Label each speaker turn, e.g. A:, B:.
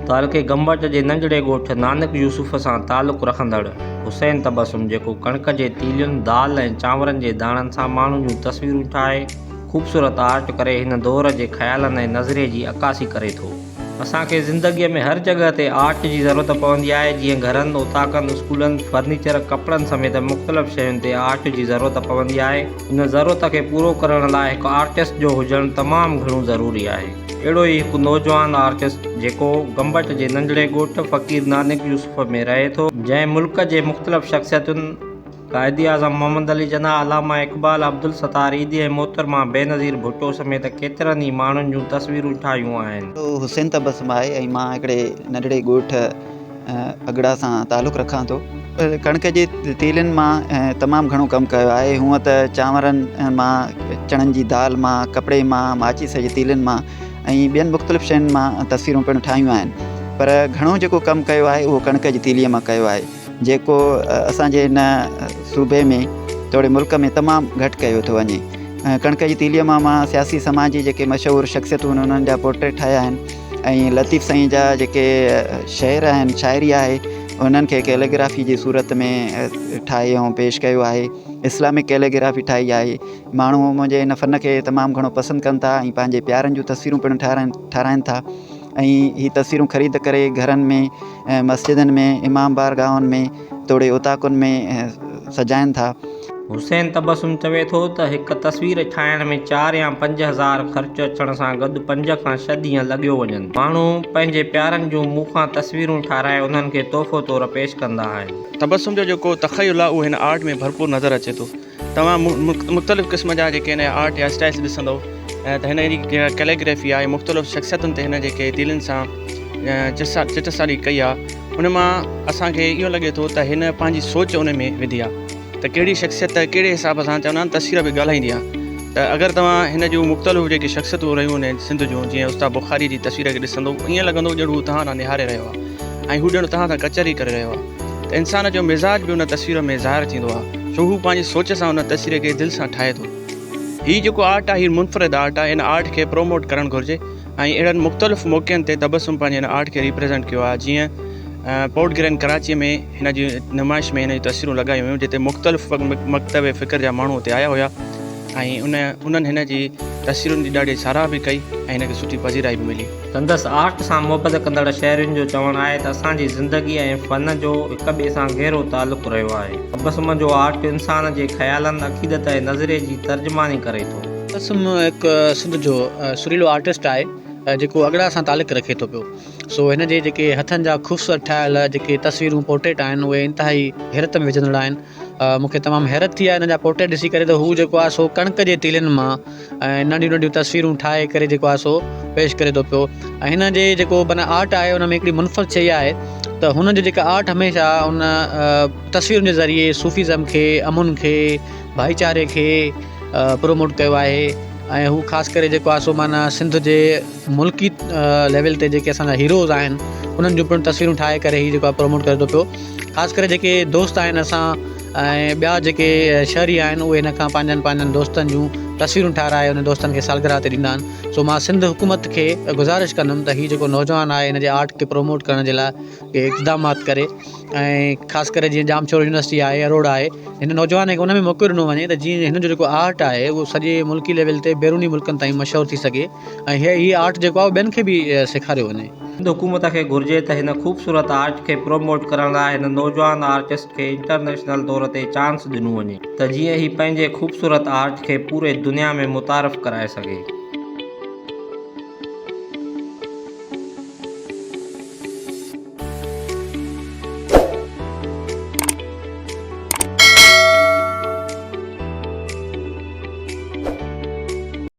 A: تعلقي گمبٽ جي ننڍڙي ڳوٺ نانڪ يوسف سان تعلق رکندڙ حسين تبسم جيڪو ڪڻڪ جي تيلين، دال ۽ چانورن جي داڻن سان ماڻهن جون تصويرون ٺاهي خوبصورت آرٽ ڪري هن دور جي خيالن ۽ نظريي جي عڪاسي ڪري ٿو. اسان کي زندگيء ۾ هر جڳهه تي آرٽ جي ضرورت پوندي آهي جيئن گهرن، اوطاقن، اسڪولن، فرنيچر، ڪپڙن سميت مختلف شين تي آرٽ جي ضرورت پوندي آهي. ان ضرورت کي پورو ڪرڻ لاء هڪ آرٽسٽ جو هجڻ تمام گهڻو ضروري آهي. اهڙو ئي هڪ نوجوان آرٽسٽ جيڪو گمبٽ جي ننڍڙي ڳوٺ فقير نانڪ يوسف ۾ رهي ٿو، جنهن ملڪ جي مختلف شخصيتن، قائداعظم محمد علي جناح، علامه اقبال، عبدالستار ايڌي ۽ محترمه بينظير ڀٽو سميت ڪيترن ئي ماڻهن جون تصويرون ٺاهيون آهن.
B: حسين تبسم آهي ۽ مان هڪڙي ننڍڙي ڳوٺ اڳڙا سان تعلق رکان ٿو. ڪڻڪ جي تيلين مان تمام گهڻو ڪم ڪيو آهي. هونء ته چانورن مان، چڻن جي دال مان، ڪپڙي مان، ماچيس جي تيلين مان ۽ ٻين مختلف شين مان تصويرون پڻ ٺاهيون آهن پر گهڻو جيڪو ڪم ڪيو آهي اهو ڪڻڪ جي تيليء مان ڪيو آهي. جيڪو اسان جي هن صوبي ۾ توڙي ملڪ ۾ تمام گهٽ ڪيو ٿو وڃي. ڪڻڪ جي تيليء مان مان سياسي سماجي جيڪي مشهور شخصيتون آهن انهن جا پورٽريٽ ٺاهيا آهن ۽ لطيف سائين جا جيڪي شعر آهن شاعري آهي انهن کي ڪيليگرافي جي صورت ۾ ٺاهي ۽ پيش ڪيو آهي اسلامڪ ڪيليگرافي ٺاهي آهي ماڻهو منهنجي هن فن کي تمام گهڻو پسند ڪن ٿا ۽ پنهنجي پيارن جون تصويرون پڻ ٺاهرائن ٺاهرائن ٿا ۽ هي تصويرون خريد ڪري گهرن ۾ مسجدن ۾ امام بارگاهن ۾ توڙي اوطاقن ۾ سجائن ٿا.
A: حسين تبسم چوي ٿو ته هڪ تصوير ٺاهڻ ۾ چار يا 5000 خرچ اچڻ سان گڏ پنج کان ڇهه ڏينهن لڳيو وڃن. ماڻهو پنهنجي پيارن جون مون کان تصويرون ٺاهرائي انهن کي تحفو طور پيش ڪندا آهن.
C: تبسم جو جيڪو تخيل آهي اهو هن آرٽ ۾ ڀرپور نظر اچي ٿو. توهان مختلف قسم جا جيڪي هن جا آرٽ يا اسٽائلس ڏسندو ته هن جي جيڪا ڪيليگرافي آهي مختلف شخصيتن تي هن جيڪي دلين سان چٽسالي ڪئي آهي ان مان اسانکي اهو لڳي ٿو ته هن پنهنجي سوچ ان ۾ وڌي آهي ته ڪهڙي شخصيت ڪهڙي حساب سان چوندا آهن تصوير به ڳالهائيندي آهي ته اگر توهان هن جون مختلف جيڪي شخصيتون رهيون آهن سنڌ جون جيئن استاد بخاري جي تصوير کي ڏسندو ائين لڳندو ڄڻ هو توهان ڏانهن نهاري رهيو آهي ۽ هو ڄڻ توهان سان ڪچهري ڪري رهيو آهي ته انسان جو مزاج به ان تصوير ۾ ظاهر ٿيندو آهي ڇو هو پنهنجي سوچ سان ان تصوير کي دل سان ٺاهي ٿو. هي جيڪو آرٽ آهي هي منفرد آرٽ آهي ان آرٽ کي پروموٽ ڪرڻ گهرجي ۽ اهڙن مختلف موقعن تي تبسم پنهنجي ان آرٽ کي ريپريزنٽ ڪيو آهي جيئن پورٽ گرين ڪراچي ۾ هن جي نمائش ۾ هن جون تصويرون لڳايون ويون جتي مختلف مڪتب فڪر جا ماڻهو اتي آيا هيا ۽ ان انهن هن جي تصويرن جي ڏاڍي ساراهه به ڪئي ۽ هن کي سٺي پذيرائي به ملي.
A: سندس آرٽ سان محبت ڪندڙ شهرين جو چوڻ آهي ته اسان جي زندگي ۽ فن جو هڪ ٻئي سان گهرو تعلق رهيو آهي. تبسم جو آرٽ انسان جي خيالن، عقيدت ۽ نظريي جي ترجماني ڪري ٿو.
D: تبسم هڪ سنڌ جو سريلو آرٽسٽ آهي جيڪو اڳڙا سان تعلق رکي ٿو پيو سو هن جي جيڪي هٿن جا خوبصورت ٺاهيل جيڪي تصويرون پورٽريٽ آهن اهي انتهائي حيرت ۾ وجهندڙ آهن مون کي تمام حيرت ٿي آهي هن جا پورٽريٽ ڏسي ڪري ته هو جيڪو آهي سو ڪڻڪ جي تيلين مان ۽ ننڍيون ننڍيون تصويرون ٺاهي ڪري جيڪو آهي سو پيش ڪري ٿو پيو ۽ هن جي جيڪو معنيٰ آرٽ آهي ان ۾ هڪڙي منفرد شيء آهي ته هن جو جيڪا آرٽ هميشه ان تصويرن جي ذريعي صوفيزم کي امن کي ڀائيچاري کي پروموٽ ڪيو آهي ۽ هو خاص ڪري جيڪو آهي سو معنيٰ سنڌ جي ملڪي ليول تي جيڪي اسان جا هيروز آهن انهن جون پڻ تصويرون ٺاهي ڪري هي جيڪو آهي پروموٽ ڪري ٿو پيو خاص ڪري جيڪي دوست آهن اسان ۽ ٻيا جيڪي شهري آهن اهي هن کان پنهنجن پنهنجن دوستن جون تصويرون ٺاهرائي انهن دوستن کي سالگرهه تي ڏيندا آهن سو مان سنڌ حڪومت کي گذارش ڪندم ته هي جيڪو نوجوان آهي هن جي آرٽ کي پروموٽ ڪرڻ جي لاء ڪي اقدامات ڪري ۽ خاص ڪري جيئن ڄامشورو يونيورسٽي آهي اروڙ آهي هن نوجوان کي ان ۾ موقعو ڏنو وڃي ته جيئن هن جو جيڪو آرٽ آهي اهو سڄي ملڪي ليول تي بيروني ملڪن تائين مشهور ٿي سگهي ۽ هي هي آرٽ جيڪو آهي اهو ٻين کي به سيکاريو وڃي.
A: سنڌ حڪومت کي گهرجي ته هن خوبصورت آرٽ کي پروموٽ ڪرڻ لاء هن نوجوان آرٽسٽ کي انٽرنيشنل طور تي چانس ڏنو وڃي ته جيئن هي پنهنجي خوبصورت آرٽ کي پوري دنيا ۾ متعارف ڪرائي سگهي.